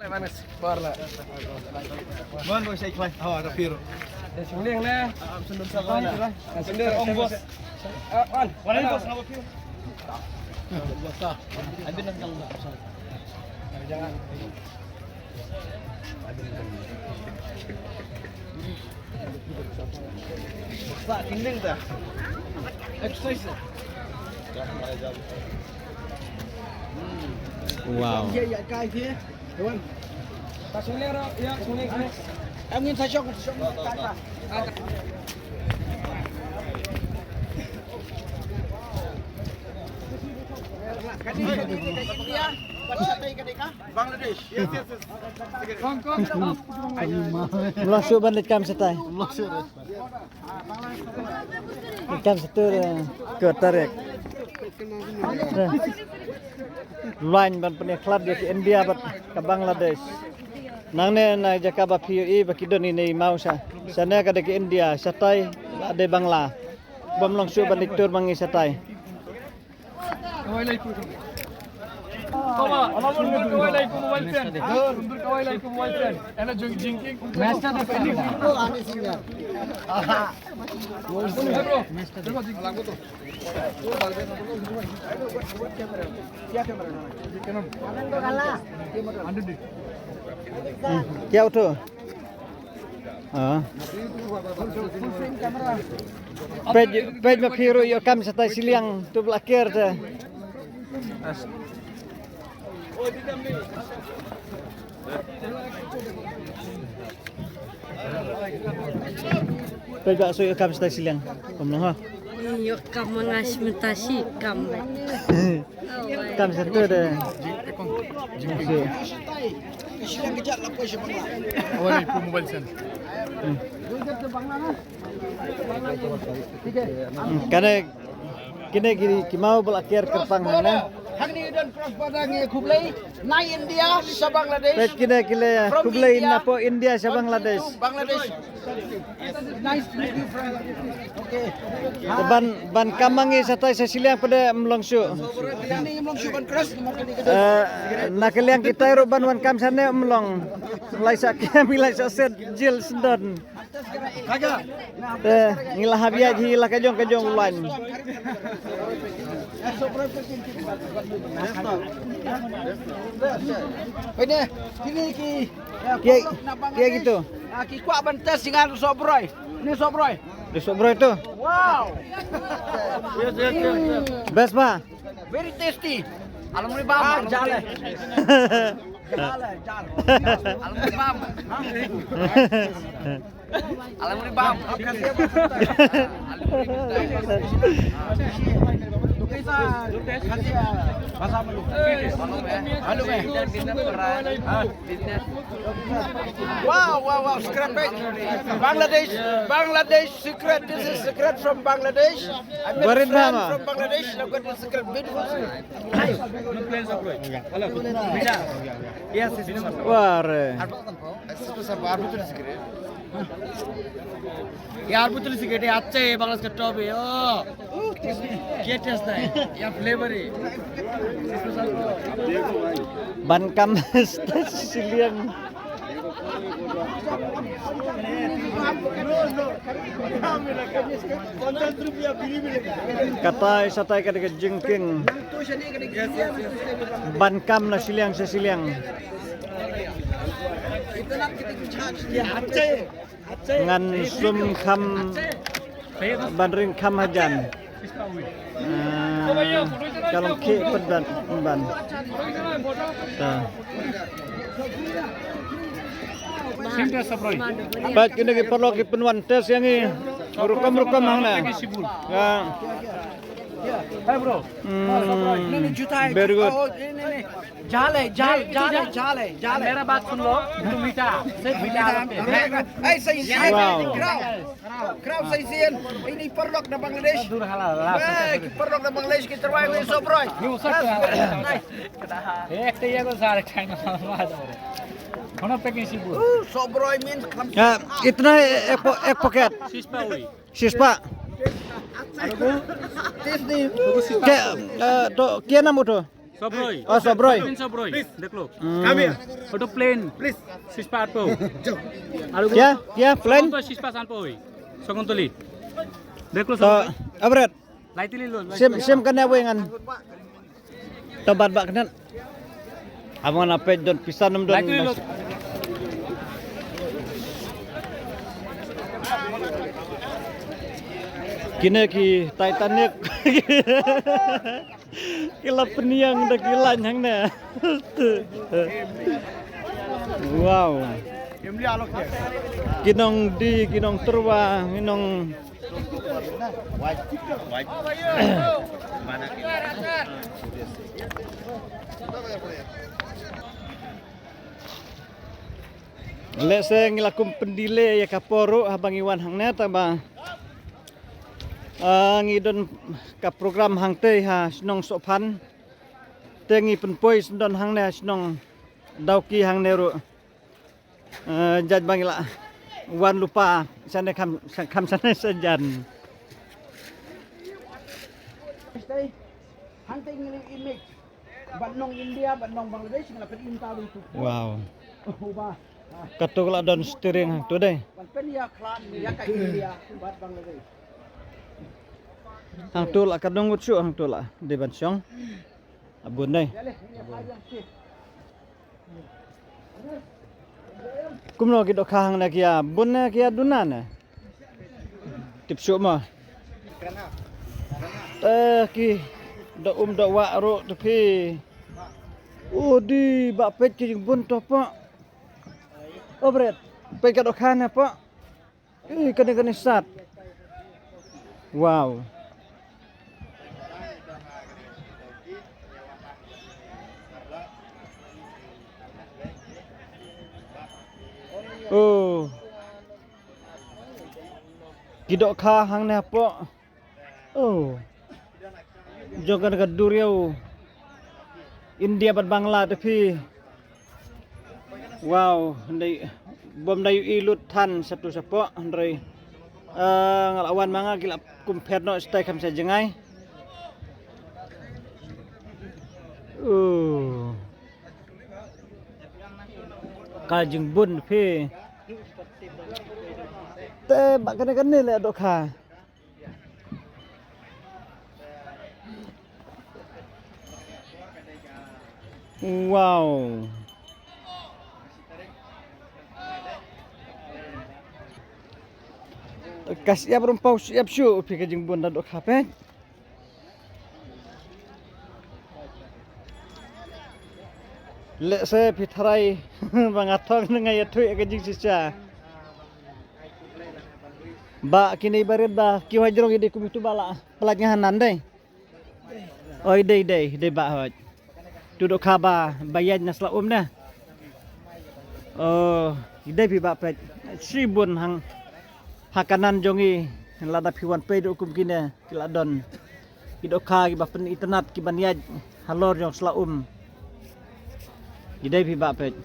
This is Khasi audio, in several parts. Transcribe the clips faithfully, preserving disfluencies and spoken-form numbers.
Wan, boy, saya ikhlas. Hawa, ada piru. Sendiri, nah. Sendiri, ong, bos. Wan, wan, bos, hawa piru. Jangan. Wow. Bangladesh. Yes, yes, yes. Long shoot ban leit kam shatai. Kam shatai, eh, ka tarik. Line ban pynïakhlad ïa ka India bad ka Bangladesh. Nangne na jaka ba phi ïohi ba ki don ine i maw sha. Shane ka dei ka India, shatai la dei Bangla. Bym long shuh ban leit tur ma ngi shatai. Kawai lai ku. Kawai lai ku mobile pen. Kawai lai ku mobile pen. Ana jing jingking. Bro. Kya uto? Ah. Peit, peit ma phi ruh ïoh kam shatai shiliang tu ba la ker te. Peit ba shu ïoh kam shatai shiliang. Kam noh ha. Ïoh kam ma nga shi mynta shi kam. Kam shatai de. Kane kine ki, ki maw ba la ker kyrpang hangne. Hangne don cross border ngi khublei na India sha Bangladesh. Peit kine ki la khublei na pdeng India sha Bangladesh. Bangladesh. Nice to meet you, friend. Okay. Ban, ban kam ma ngi shatai sha shiliang pat ym long shuh. Biryani ym long shuh ban cross. Eh, na ka liang kitai ruh ban wan kam shane ym long. Lai sha kem, lai sha set jil sendon. Eh, ngi la hap ïaid hi la ka jong ka jong u line. Peit ne, kine ki, ki, ki ïa kito. Ah, ki kwah ban test ïa nga, Sohbroy. Ne Sohbroy. Sohbroy to. Wow. Best ba? Very tasty. Alam ri bam. Ah, jale. Jale, jale. Alam ri bam. Alam ri bam. Hello, man. Wow, wow, wow, scrap it. Bangladesh, Bangladesh secret. This is secret from Bangladesh. I met a friend from Bangladesh. I've got this secret, beautiful secret. Wah re. Yaar, botol cigarette, accha hai, Bangladesh ka top hai, oh. Kya taste hai? Yaar, flavor hai. Ban kam shatai shiliang. Katai shatai ka dei ka jingkieng. Ban kam na shiliang sha shiliang. Ngan sum kham ban ring kham hajan. Ah, ka long khie pat ban, ban. Ta. Pat kine ki paralok ki pynwan test ïa ngi rukom rukom hangne. Ya. Hmm, very good. झाल है, झाल, नहीं, झाल है, झाल है, झाल है, झाल है। मेरा बात सुन लो, तुम मीठा, सिर्फ मीठा आलू पे। Wow. Kraw, kraw sa shisien. Ini paralok na Bangladesh. Dur halal, halal. Eh, ki paralok na Bangladesh, ki tyrwa ngi Sohbroy. Ni usah. Ek te ye ko sare China ma da. Kono packing si bu. Sohbroy means kam. Ah, itna hai ek po-, ek packet? Shispah. Shispah. Kya, eh, to, kya naam uto? সবরই। অ, সবরই। প্লেন সবরই। দেখলো। হুম। ওটা প্লেন। প্লিজ। শিশপা আটপো। আর क्या? क्या? প্লেন? তো শিশপা সানপো হই। শকুন্তলি। দেখলো তো সবরই। Abret. লাইতিলি লো, লাইতিলি। Sim, sim kane wengan. To bat bak kane. Abang na pej don pisan nam don. Laitri lo. Kine ki Titanic. Ki la pynïeng da ki lain hangne. Wow. Ki nongdie, ki nongtyrwa, ki nong Lehse ngi la kum pyndelay ïa ka por ruh haba ngi wan hangne, tangba, ah, ngi don ka program hangtei ha shnong Sohphan. Te ngi pynpoi sngewdon hangne ha shnong Dawki hangne ruh. Eh, jait ba ngi la wan lypa shane kham, kham shane shajan. Hangtei ngi la image. Bad nong India, bad nong Bangladesh, ngi la pyn-im ta tu. Wow. Oh, ba. Ah. Kato ka la don steering hangto dei. Ban pynïakhlad ïa ka India bad Bangladesh. Hangto la ka dong ngut shuh hangto la dei ban shong. Abun dei. Kumno ki dohkha hangne, ki ïa bun ne ki ïa duna ne? Tip shuh mo. Eh, ki doh um doh wah ruh te phi. Udi, bah peit ki jingbun to pok. O Bret, peit ka dohkha ne pok. Ih, kane kane sat. Wow. Oh. Ki dohkha hangne hapoh. Oh. Jong kane ka duriaw India bad Bangla te phi. Wow, hynrei bym da ïohi lut than shatu shapoh, hynrei, eh, nga la wan ma nga ki la kum phet noh shatai kham sha jngai. Uh. Ka jingbun phi. Te ba kane kane leh dohkha. Wow. Ka shyiap ruh ym paw shyiap shuh phi, ka jingbun da dohkha phi. Lehse phi tharai ba nga thok ne nga ïathuh ïa ka jingshisha. Ba kine barit ba ki hoi jrong ïa dei kum itu ba la pynlait nga hanan dei. Oi dei dei dei ba hoi. Tu dohkha ba ba ïaid na sla um ne. Oh, ïa dei phi ba peit. Shibun hang ha kanan jong ngi lada phi wan peit ruh kum kine. Ki la don ki dohkha kiba pynitynnad kiban ïaid halor jong sla um. Ki dei phi ba peit.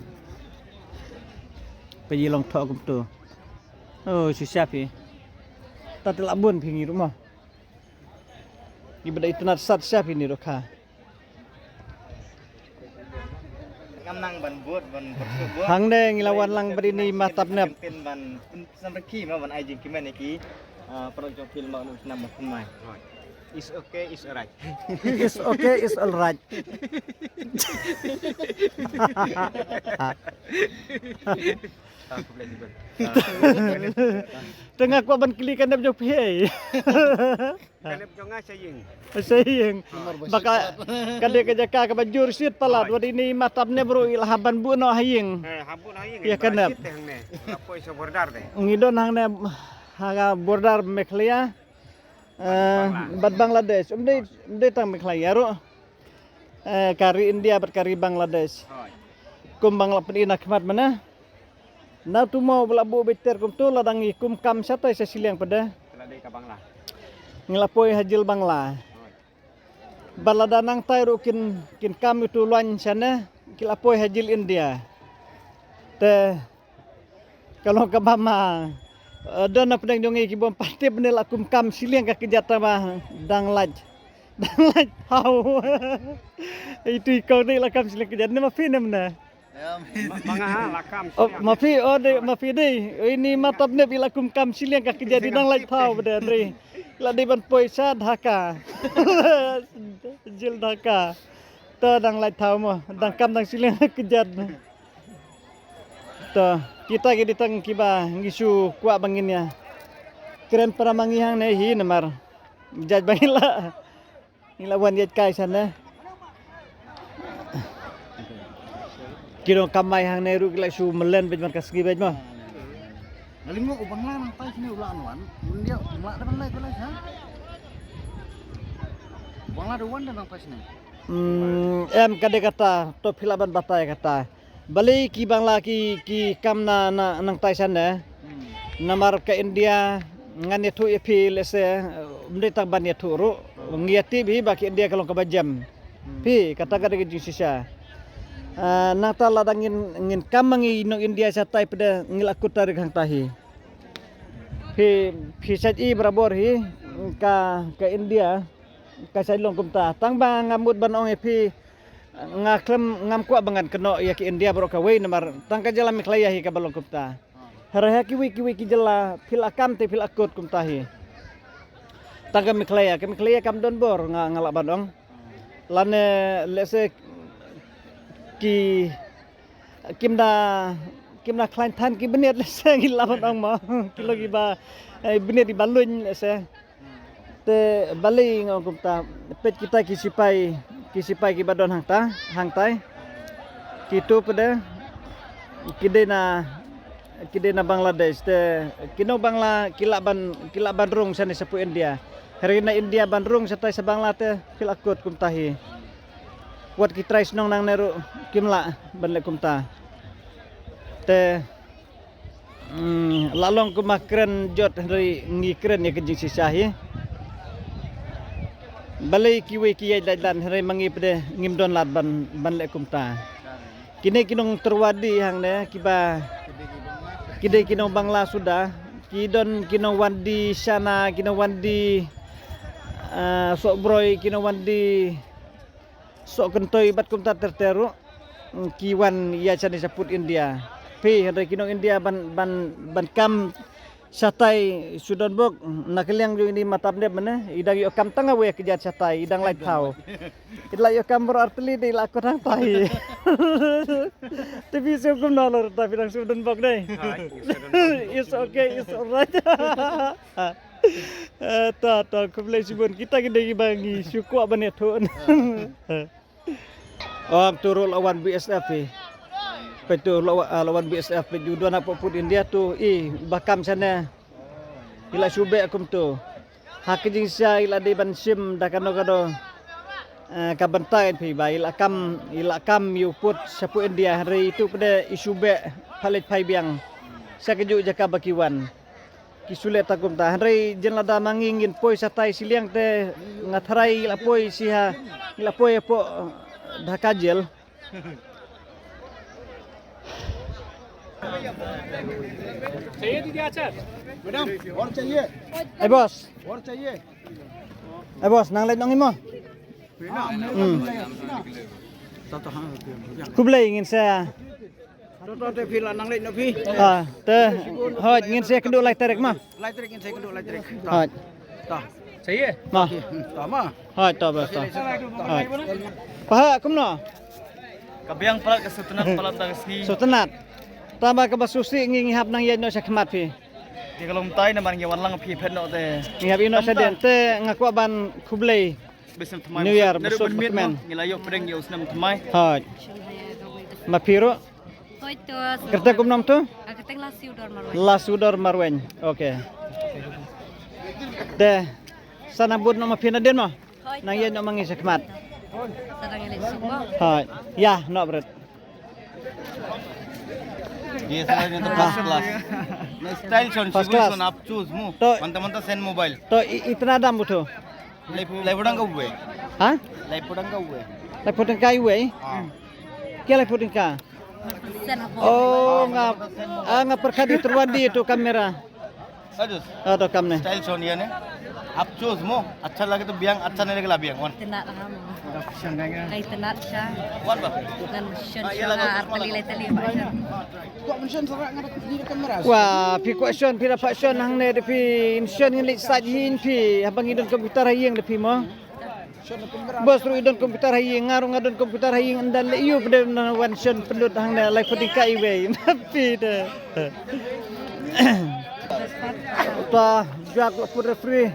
Peit i long thoh kumto. Oh, shisha phi. Ta te la bun phi ngi ruh mo. Kiba dei itynnad sat shisha phi ni dohkha. Ngam nang ban bud, ban bud, bud. Hangne ngi la wan lang bad ine i ma Tapnep. Ban pynsan rakhi ma ban ai jingkmen ïa ki, ah, paralok jong film ba u nam ba pynmai. It's okay, it's alright. It's okay, it's alright. Ah, khublei shibun. Te nga kwah ban kylli ka nep jong phi. Ka nep jong nga Sha Ïing. Sha Ïing. Ba ka, ka dei ka jaka kaba jur shit palat. Hooid. Wat ine i ma Tapnep ruh i la hap ban buh noh ha ïing. Eh, hap buh noh ha ïing. Ïa ka nep. Shit te hangne. Nga poi sha border de. Ngi don hangne ha ka border Meghalaya. Eh, bad Bangladesh. Ym dei, ym dei tang Meghalaya ruh. Eh, ka ri India bad ka ri Bangladesh. Hooid. Kum ba nga la pyni na khmat mynne. Nangtu mo ba la buh beit ter kumto, lada ngi kum kam shatai sha shiliang pat de. Te la dei ka Bangla. Ngi la poi ha jyl Bangla. Hooid. Bad lada nangtai ruh kin, kin kam itu loin shane, ki la poi ha jyl India. Te ka long kaba ma, eh, don na pdeng jong ngi ki bym pat tip ne la kum kam shiliang ka kjat, tangba dang lait. Dang lait thaw. Itu i kong dei la kam shiliang kjat ne ma phi ne mna. Ma nga ha la kam. Oh, ma phi, oh dei ma phi dei. Ini ma tap ne ila kum kam shiliang ka kjat di dang lait thaw bad dei. La dei ban poi sha Dhaka. Jil Dhaka. To dang lait thaw mo, dang kam dang shiliang kjat. To kita ki dei tang kiba ngi shu kwah ba ngin ïa kren para ma ngi hangne hi namar jait ba ngi la ngi la wan ïaid kai sha ne. Ki nongkamai hangne ruh ki la shu melen bad man ka sngi bad mo. Nga ling mo u Bangla nang tai sini u la an wan. Mun dia u la da ban lai ko lai sha. U Bangla da wan da nang tai sini. Hmm, em ka dei kata to phi lah ban batai kata. Balei ki Bangla ki ki kam na na nang tai sha ne. Namar ka India ngan ïathuh ïa phi lehse, ym dei tang ban ïathuh ruh. Ngi ïatip hi ba ka India ka long kaba jem. Phi kata ka dei ka jingshisha. Ah, nangta lada ngin ngin kam ma ngi nong India shatai pat de ngi la kut tarik hangta hi. Phi phi shait i barabor hi ka ka India ka shait long kumta. Tang ba nga mut ban ong ïa phi nga khlem ngam kwah ba ngan kynnoh ïa ka India baroh kawei namar tang ka jylla Meghalaya hi kaba long kumta. Hynrei ha kiwei kiwei ki jylla phi la kam te phi la kut kumta hi. Tang ka Meghalaya, ka Meghalaya kam don bor nga nga lah ban ong. Lane lehse ki kim da kim da khlaiñ than ki bniat lehse ngi lah ban ong mo. Ki long kiba eh, bniat iba luiñ lehse. Te balei nga ong kumta peit kita ki sipai ki sipai kiba don hangta hangtai. Kitu pat de ki dei na ki dei na Bangladesh te ki nong Bangla ki lah ban ki lah ban rung shane shapoh India. Hynrei na India ban rung shatai sha Bangla te phi la kut kumta hi. Wat ki trai shnong nangne ruh kim lah ban leh kumta. Te Hmm, la long kumba kren jot hynrei ngi kren ïa ka jingshisha hi. Balei kiwei ki ïaid lait lad hynrei ma ngi pat de ngim don lad ban ban leh kumta. Kine ki nong Terwadi hangne kiba ki dei ki nong Bangla suda ki don ki nong Wandi Shana ki nong Wandi ah, Sohbroi ki nong Wandi Sohkyntoi bad kumta ter ter ruh ki wan ïa shane sha pud India. Phi hynrei ki nong India ban ban ban kam shatai shu don bok na ka liang jong ini matap dep mane i dang ïoh kam tang awei ka jait shatai i dang lai thaw. I la ïoh kam baroh artylli dei la ko tang tai. Te phi shu kumno lor ta phi dang shu don bok dei. It's okay, it's alright. Eh, ta ta khublei shibun kita ki dei ba ngi shu kwah ban ïathuh. Ong tu ruh la wan B S F hi. Peit tu ruh la wan B S F peit ju don hapoh pud India tu i ba kam shane. I la shu beh kum tu. Ha ka jingshisha i la dei ban shim da kano kano. Eh, ka bynta phi ba i la kam i la kam ïa u pud shapoh India hynrei tu pat de i shu beh pha leit phai biang. Sha kajuh jaka ba ki wan. Ki shu leh ta kumta hynrei jin lada ma ngi ngin poi shatai shiliang te nga tharai la poi shi ha la poi hapoh Dhaka jel. मैडम, और चाहिए? Ai boss. और चाहिए? Ai boss, nang leit nong imo. Hmm. Khublei ngin sa. To to te phi la nang leit no phi. Ah, te hoi ngin sa kynduh lai tarik ma. Lai tarik ngin sa kynduh lai tarik. Hoi. Ta. Sahi eh? Ma. Ta ma. Hoi to bas to. Hoi. Paha kumno? Ka biang palat ka sutnat palat tang sngi. Sutnat. Tama ka ba susi ngi ngi hap nang ïaid noh sha khmat phi. Te ka long tai namar ngi wan lang phi phet noh te. Ngi hap ïoh noh sha dien te nga kwah ban khublei. New Year besuk bakmen. Ngi la ïoh pdeng ïoh snem thymmai. Hoi. Ma phi ruh. Hoi to. Kyrteng kumno tu? Kyrteng Lasiudor Marweng. Lasiudor Marweng. Okay. Te sa nang bud noh ma phi nadien mo. Hoi. Nang ïaid noh ma ngi sha khmat. Sa nang ïaid suk mo. Hoi. Ïa noh bret. Ye sala ni to first class. Na style shon first class. Shibui shon ap choose mo. To manta manta sen mobile. To i- itna dam butho. Lai lai pudang ka uwe. Ha? Lai pudang ka uwe. Lai pudang ka uwe? Ah. Kya lai pudang ka? Sen hapo. Oh nga ah, nga perkadi terwadi tu kamera. Aduh. Ah, to kamne. Style shon ya ne. Apchos mo, acha lage to biang, acha nahi lage la biang, wan. Tenat ham. Kai tenat sha. Wan ba. Ngan shon shon ar tali lai tali ba shon. Wa, phi kwah shon, phi da pah shon hangne da phi, in shon ngin leit sait hi in phi, haba ngi don computer ha ïing da phi mo. Bos ruh i don computer ha ïing, nga ruh nga don computer ha ïing, ynda leh ïu pdem na wan shon pynlut hangne, lai pdeng ka iwei. Phi de. Ta, jak la put referee.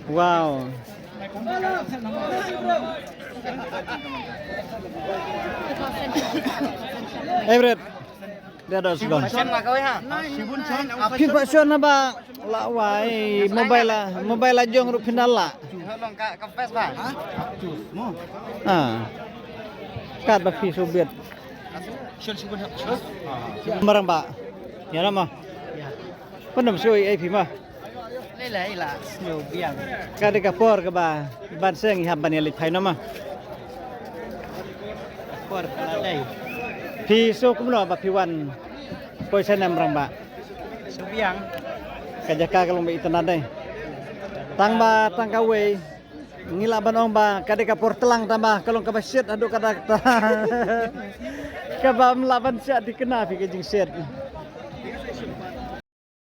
Wow. Everett. Dia dah sudah. Shon la kawei ha. Phi pah shon haba la wai mobile la, mobile la jong ruh phin da lah. Long ka confess ba. Ah. Kat ba phi subit. Shon shibun ha. Marang ba. Ya nama. Pyndonkam shu ai phi ma. Lei lei la sniew biang. Ka dei ka por kaba ban seng i hap ban ïaleit phai noh ma. Por ka la dei. Phi shu kumno ba phi wan poi sha ne Mrang ba. Shu biang. Ka jaka ka long ba itynnad dei. Tang ba tang kawei. Ngi lah ban ong ba ka dei ka por tlang tang ba ka long kaba shit haduh katta katta. Kaba ym lah ban shah dikna phi ka jingshit.